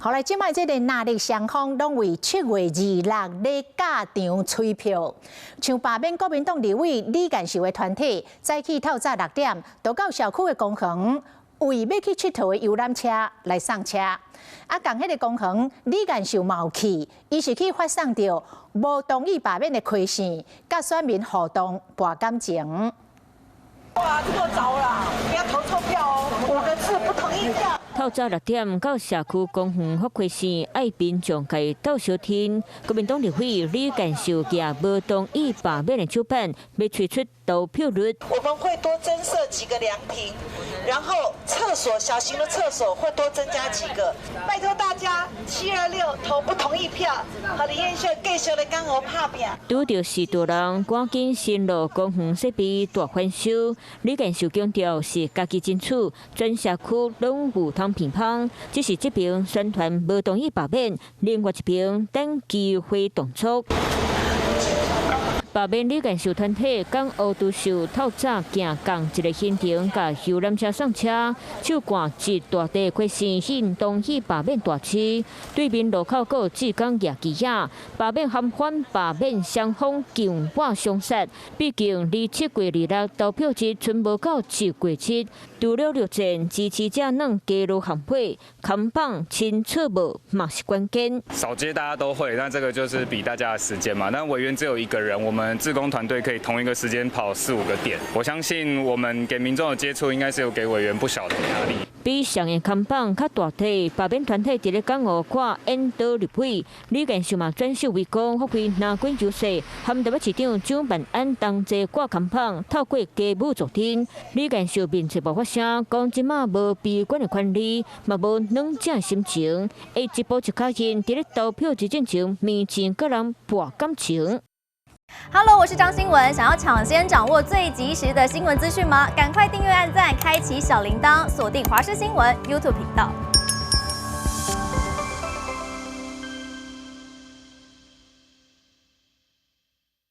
好來，這擺這个藍綠雙方攏為7月26咧軋場催票，像罷免國民黨立委李彥秀的團體，早起透早6點，就到社區的公園，為欲去𨑨迌的遊覽車來送車。啊，仝彼个公園，李彥秀嘛有去，伊是去發送著無同意罷免的開線，佮選民互動博感情。哇，這麼早啦，不要投錯票哦，五個字不同意票。透早6點到社區公園發開線，愛民眾共伊鬥相挺。國民黨立委李彥秀舉無同意罷免的手板，欲催出投票率。我們會多增設幾個涼亭，然後廁所，小型的廁所會多增加幾個。拜託大家，726投不同意票，予李彥秀繼續來江湖拍拚。拄著序大人，趕緊巡邏公園設備大翻修。李彥秀強調是家己爭取，全社區攏有通乒乓，只是這邊宣傳無同意罷免，另外一邊等機會動作。罷免李彥秀團體講烏都秀透早行仝一个行程，共遊覽車送車，手掛一大塊開線，吸同意罷免大旗，對面路口閣有志工舉旗仔，罷免含反罷免雙方強我相殺。畢竟離7月26投票日賰無夠一月七，除了陸戰支持者攏加入行會，扛棒清楚無嘛是關鍵。掃街大家都會，但這個就是比大家的時間嘛。但委員只有一個人，我們志工團隊可以同一個時間跑四五個點。我相信我們給民眾的接觸，應該是有給委員不小的壓力。比上個扛棒較大體，罷免團體佇咧港澳掛引導立委李彥秀嘛轉守為攻，發揮藍軍優勢，和台北市長蔣萬安同齊掛扛棒，透過街舞助陣。李彥秀面冊無發聲，講這馬無悲觀的權利，嘛無軟正心情，會一步一跤印，佇咧投票日進前面前佮人博感情。 Hello，我是張新文。想要搶先掌握最及時的新聞資訊嗎？趕快訂閱、按讚、開啟小鈴鐺，鎖定華視新聞 YouTube 頻道。